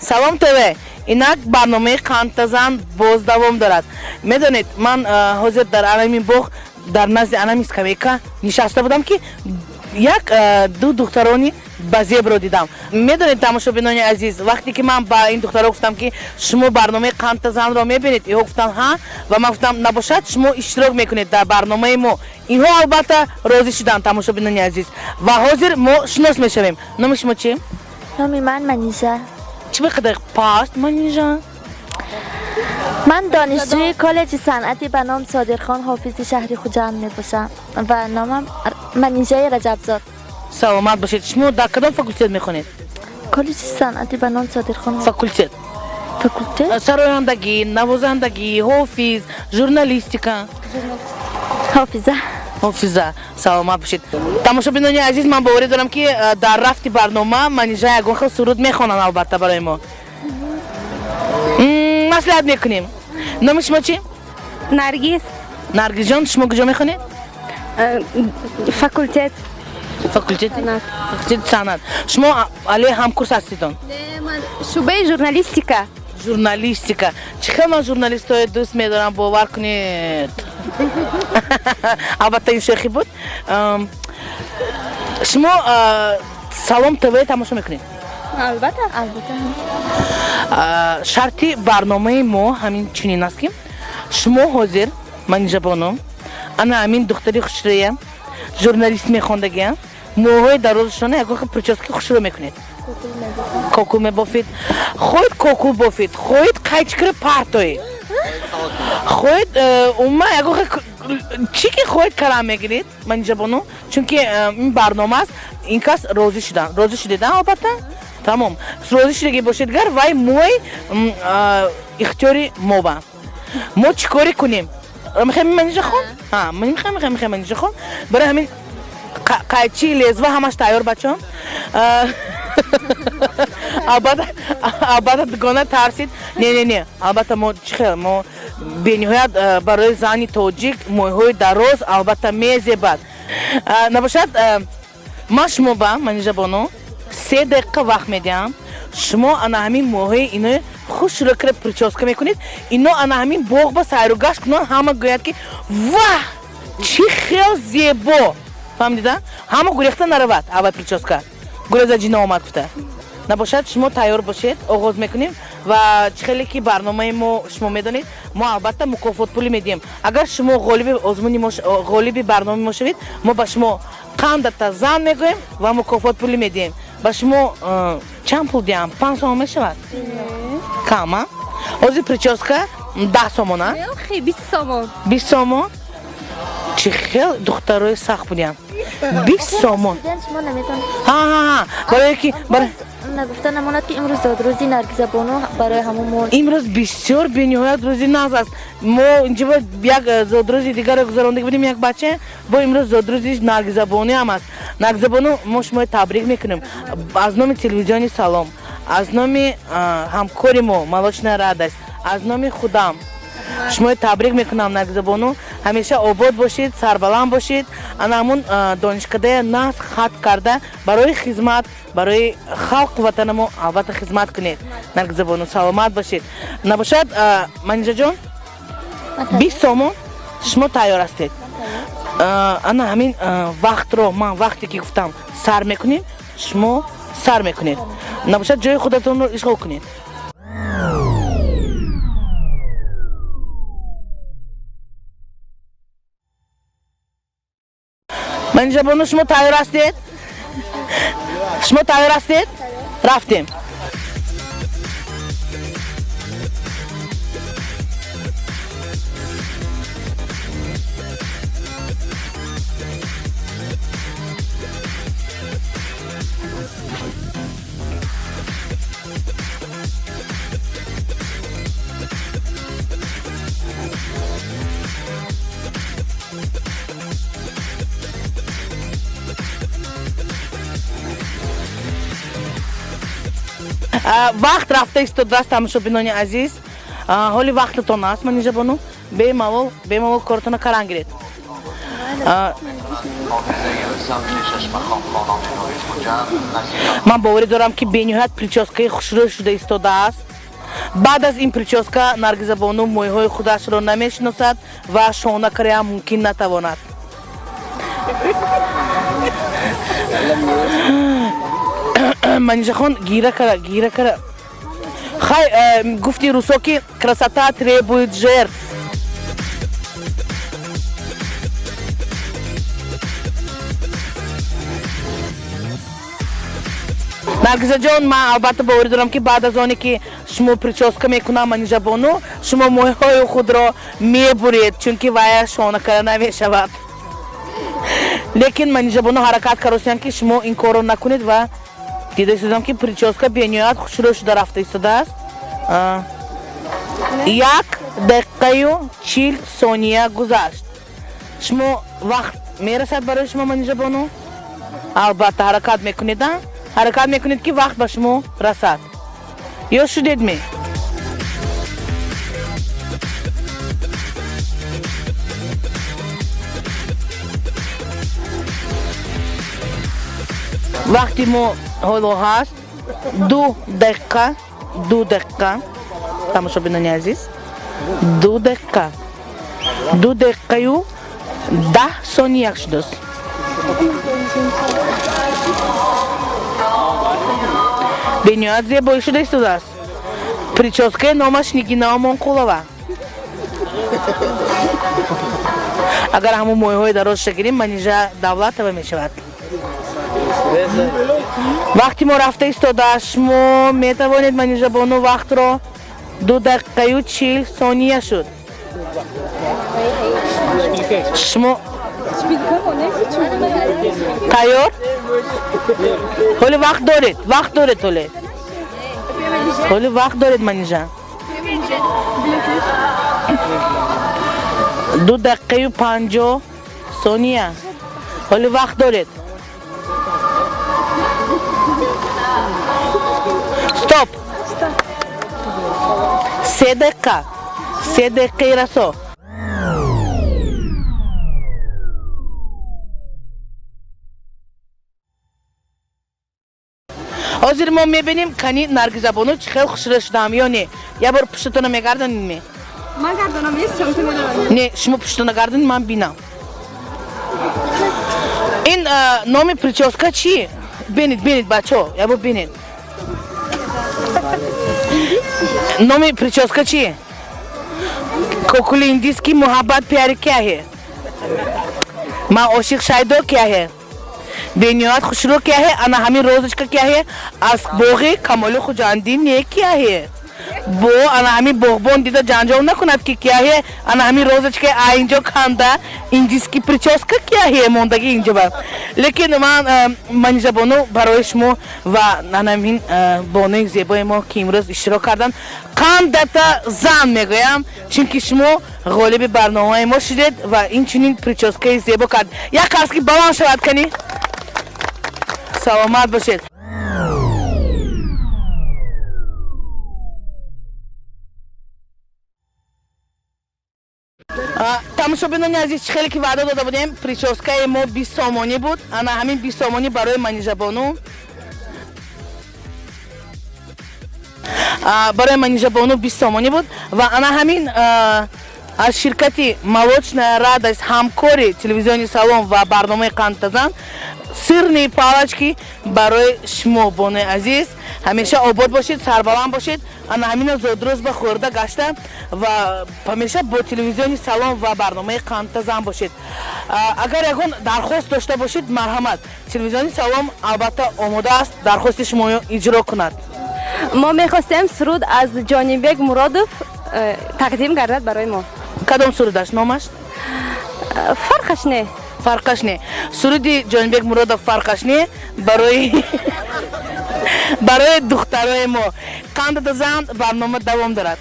Салом ТВ. Инак барномаи Қандтазан боз давом дорад. Медонед, ман ҳозир дар анамин боғ, дар назди анами скамейка нишаста будам, ки як ду духтарони базебро дидам. Медонед, тамошобинони азиз, вақте ки ман ба ин духтаро гуфтам, ки шумо барномаи Қандтазанро мебинед, инҳо гуфтанд: «Ҳа». Ва ман гуфтам: «Набошад, шумо иштирок мекунед дар барномаи мо». Инҳо албатта розӣ шуданд, тамошобинони азиз. Ва ҳозир мо шинос мешавем. Номи шумо чи? Номи ман Манижа. Чӣ ба қадар паст, Манижа? Ман донишҷӯи коллеҷи санъатӣ ба ном Содирхон Ҳофизи шаҳри Хуҷанд мебошам ва номам Манижаи Раҷабзод. Саломат бошед. Шумо дар кадом факултет мехонед? Коллеҷи санъатӣ ба ном Содирхон. Факултет? Факултет. Сарояндагӣ, навозандагӣ, ҳофиз, журналистика? Ҳофиза. Ҳофиза. Саломат бошед. Тамошобинони азиз, ман боварӣ дорам, ки дар рафти барнома Манижа ягон хел суруд мехонанд, албатта, барои мо. Маслиҳат мекунем. Номи шумо чӣ? Наргиз. Наргизҷон, шумо куҷо мехонед? Факултет. Факултети? Санъат. Факултети санъат. Шумо али ҳамкурс ҳастедон? Не, ман шӯъбаи журналистика. Журналистика. Чӣ хел ман журналистҳои дӯст медорам, бовар кунед. Албатта, ин шӯхӣ буд. Шумо Салом ТВ тамошо мекунед? Албатта. Албатта. Шарти барномаи мо ҳамин чунин аст, ки шумо ҳозир, Манижабону, ана ҳамин духтари хушрӯя, журналист мехондагия, мӯҳои дарозашона ягон хел прическа хушрӯ мекунед, кокул мебофед. Хоҳед, кокул бофед, хоҳед, қайчикро партоед, хоҳед, умуман ягон хел чӣ ки хоҳед калам мегиред, Манижабону, чунки ин барнома аст. Ин кас розӣ шуданд. Розӣ шудед, албатта? Тамом, розӣ шудагӣ бошед. Гар вай мӯи ихтиёри мо ба мо чӣ коре кунем? Мехоҳем, Манижа хон? Мехоҳем, мехоҳем, мехоҳем, Манижа хон. Барои ҳамин қайчи, лезва ҳамаш тайёр, бачаҳо. Албатта, албатта, дугона тарсид. Не, не, не, албатта, мо чӣ хел, мо бениҳоят, барои зани тоҷик мӯйҳои дароз албатта мезебад. Набошад, ман шумо ба Манижа бону 3 дақиқа вақт медиҳам. Шумо ана ҳамин мӯйҳои ино хушрӯ кара прическа мекунед. Ино ана ҳамин боғ ба сайру гашт кунанд, ҳама гӯяд, ки ваҳ, чӣ хел зебо. Фаҳмида? Ҳама гурехта наравад, аввал прическа гуреза ҷино омад гуфта. Набошад, шумо тайёр бошед, оғоз мекунем. Ва чӣ хеле ки барномаи мо шумо медонед, мо албатта мукофотпулӣ медиҳем. Агар шумо ғолиби озмуни мо, ғолиби барномаи мо шавед, мо ба шумо қандата зан мегӯем ва мукофотпулӣ медиҳем. Ба шумо чанд пул диҳам? 5 сомон мешавад? Кам, а? Ҳозир прическа 10 сомон, а? Хе, 20 сомон. 20 сомон? Чӣ хел духтарои сахт будиям! 20 сомон. Студент, шумо наметавонед. Ҳа, ҳа, ҳа, барое ки Нагуфта намонад, ки имрӯз зодрӯзи Наргизабону, барои ҳамон мо Имрӯз бисёр бениҳоят рӯзи нағз аст. Мо инҷа як зодрӯзи дигарро гузаронда будем, як бача. Бо имрӯз зодрӯзи Наргизабонуам аст. Наргизабону, мо шуморо табрик мекунем аз номи телевизиони Салом, аз номи ҳамкори мо Молочная радость, аз номи худам шуморо табрик мекунам. Наргизабону, ҳамеша обод бошед, сарбаланд бошед. Ана ҳамун донишкадая нағз хат карда, барои хизмат, барои халқу ватанамо албатта хизмат кунед. Наргизабону, саломат бошед. Набошад, Манижаҷон, 20 сомон. Шумо тайёр ҳастед? Ана ҳамин вақтро ман вақте ки гуфтам сар мекунем, шумо сар мекунед. Набошад, ҷои худатонро ишғол кунед. Манижабону, шумо тайёр ҳастед? Шумо тайёр ҳастед? Рафтем. Вақт рафта истодааст, тамошобинони азиз. Ҳоли вақтатон аст, Манижабону, бемалол, бемалол кортона каран гиред. Ман боварӣ дорам, ки бениҳоят прическаи хушрӯй шуда истодааст. Баъд аз ин прическа Наргиза бону мӯйҳои худашро намешиносад ва шона кардаам мумкин натавонад. Манижахон, гира кара, гира кара. Хай, гуфти русо, ки красота требует жертв. Наргизаҷон, ман албатта боварӣ дорам, ки баъд аз оне ки шумо прическа мекунам, Манижа бону, шумо мӯйҳои худро мебуред, чунки вая шона кара намешавад. Лекин Манижа бону ҳаракат каросиянд, ки шумо ин корро накунед, ва дида истодам, ки прическа бениҳоят хушрӯ шуда рафта истодааст. 1 дақиқаю 40 сония гузашт. Шумо вақт мерасад барои шумо, Манижа бону? Албатта ҳаракат мекунед, а ҳаракат мекунед, ки вақт ба шумо расад. Ё шудед ме? Вақти мо ҳоло ҳаст 2 дақиқа, 2 дақиқа. Тамошобинони азиз, 2 дақиқа, 2 дақиқаю 10 сония шудааст. Бениҳоят зебоӣ шуда истодааст. Прическаи номаш Нигина Омонқулова. Агар ҳамун мӯйҳои дарозша гирем, Манижа Давлатова мешавад. Вақти мо рафта истодааст. Шумо метавонед, Манижа бону, вақтро. 2 дақиқаю 40 сония шуд. Шумо тайёр? Ҳоли вақт доред, вақт доред, ҳоле вақт доред, Манижа. 2 дақиқаю 50 сония, ҳоли вақт доред. Стоп! 3 дақиқа, 3 дақиқаи расо. Ҳозир мо мебинем, кани Наргизабону чӣ хел хушрӯ шудам ё не. Як бор пуштатона мегардонед ме? Ман гардонам, нест, чунки медонам. Не, шумо пуштатона гардонед, ман бинам. Ин номи прическа чӣ? Бинед, бинед, бачаҳо, як бор бинед. Номи прическа чӣ? Кокули индийский. Муҳаббат пиари кия ҳе, ман ошиқ шайдо кия ҳе, бениҳоят хушрӯ кия ҳе, ана ҳамин розочка кия ҳе, аз боғи Камоли Хуҷандӣ не кия ҳе. Бо ана ҳамин боғбон дида ҷанҷол накунад, ки кия ҳе, ана ҳамин розочка а инҷо канда, индийский прическа кия ҳе мондагӣ инҷо ба. Лекин ман, Манижа бону, барои шумо ва ана ҳамин бонуи зебои мо, ки имрӯз иштирок карданд, қандата зан мегӯям, чунки шумо ғолиби барномаи мо шудед ва инчунин прическаи зебо кард. Як қарз ки баланд шавад. Кани, саломат бошед. Тамошобинони азиз, чӣ хеле ки ваъда дода будем, прическаи мо 20 сомонӣ буд. Ана ҳамин 20 сомонӣ барои Манижабону, барои Манижабону 20 сомонӣ буд. Ва ана ҳамин аз ширкати «Молочная радость», ҳамкори телевизиони «Салом» ва барномаи «Қандтазан», сырные палочки барои шумо, бонои азиз. Ҳамеша обод бошед, сарбаланд бошед. Ана ҳамина зодрӯз ба хӯрда гашта ва ҳамеша бо телевизиони «Салом» ва барномаи «Қандтазан» бошед. Агар ягон дархост дошта бошед, марҳамат, телевизиони «Салом» албатта омода аст дархости шумо иҷро кунад. Мо мехостем суруд аз Ҷонибек Муродов тақдим гардад барои мо. Кадом сурудаш, номаш? Фарқаш не. Фарқаш не. Суруди Ҷонибек Муродов «Фарқаш не» барои духтарои мо. Қандата зан, барнома давом дорад.